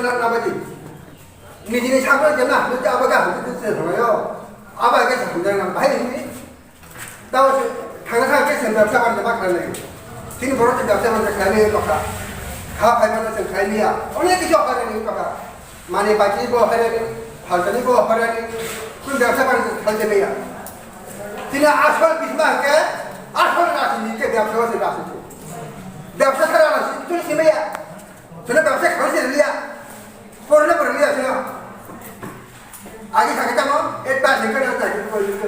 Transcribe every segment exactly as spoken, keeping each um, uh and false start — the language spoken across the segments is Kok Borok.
Nabadi. Nijini sakno jemna hamjakgo, abo ga hamjakgo se rwlaio. Abo ga hamjakna bahai hwnwi. Tamo se thangna thang khe se bebsa banita ma khlainai. Chini borok se bebsa banita khlainai wngkha. Kha phaimano se khlailiya. Onek kisi offer rwni wngkha. Mani bachini bo offer rwni, phaltani bo offer rwni. Chini bebsa banita khlai se maya. Chini asol bisma hwnkhe asol rajniti khe bebsa o se rajniti. Bebsa sara rajniti chini se maya. Chini bebsa khlai se liya. Porle porliya chini. Agi thangwi tamo, eh, ta sengkhe na ta, ko, ko,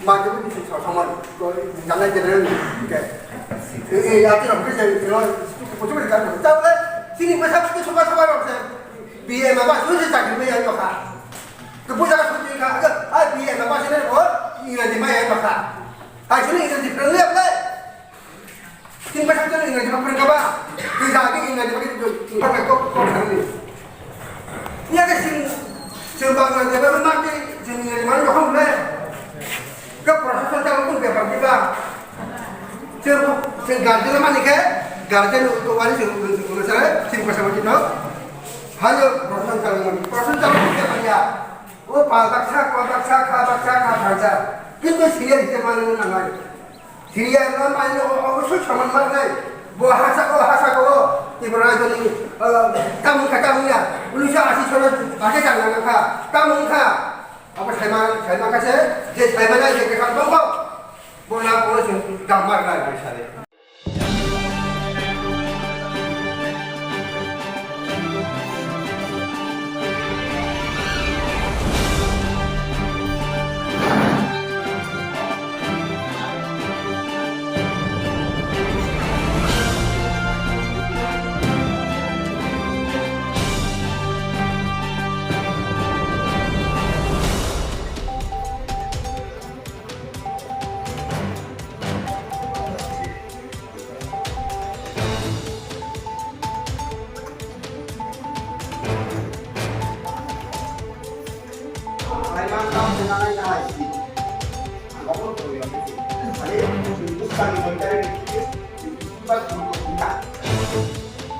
ma, ko, ko, so, so, ma, ko, janai general ni, ke. Eh, eh, ya, tino, ko, ko, ko, ko, ko, ko, ta, le, sini, ko, sa, ko, so, so, so, so, B A ma, ba, so, so, chakri, me, ya, yo, ha. Ko, puja, so, so, ka, ko, ah, B A ma, ba, sini, ko, English ma, ya, yo, ha. Ah, sini, English, friendly, apa? Tin bwswk chwng English ma phwrwngkha ba? Twi ja agi English ma kok kok thangni. Iya ke sing sing Bangla de ba ma ke sing English ma no hom le. Ke professor ta ko bepar ki ba? Sing sing guardian ma ni ke guardian ko wali sing sing sing sing bwswk ma kino. Halo professor ta ko professor ta ko ke ba ya. O pa baksa ko baksa kha baksa kha baksa. Kintu senior hite ma no nangai. Siriya no mai no o, o, su saman mar nai. Bo hasa ko, hasa ko, Ibrahim ni, eh, tamung ka tamung ya. Unisho asi soro ake jang na ka. Tamung ka. Apa saima, saima ka se, je saima nai je ka bang ko. Bo na ko se dam mar nai, bai sare.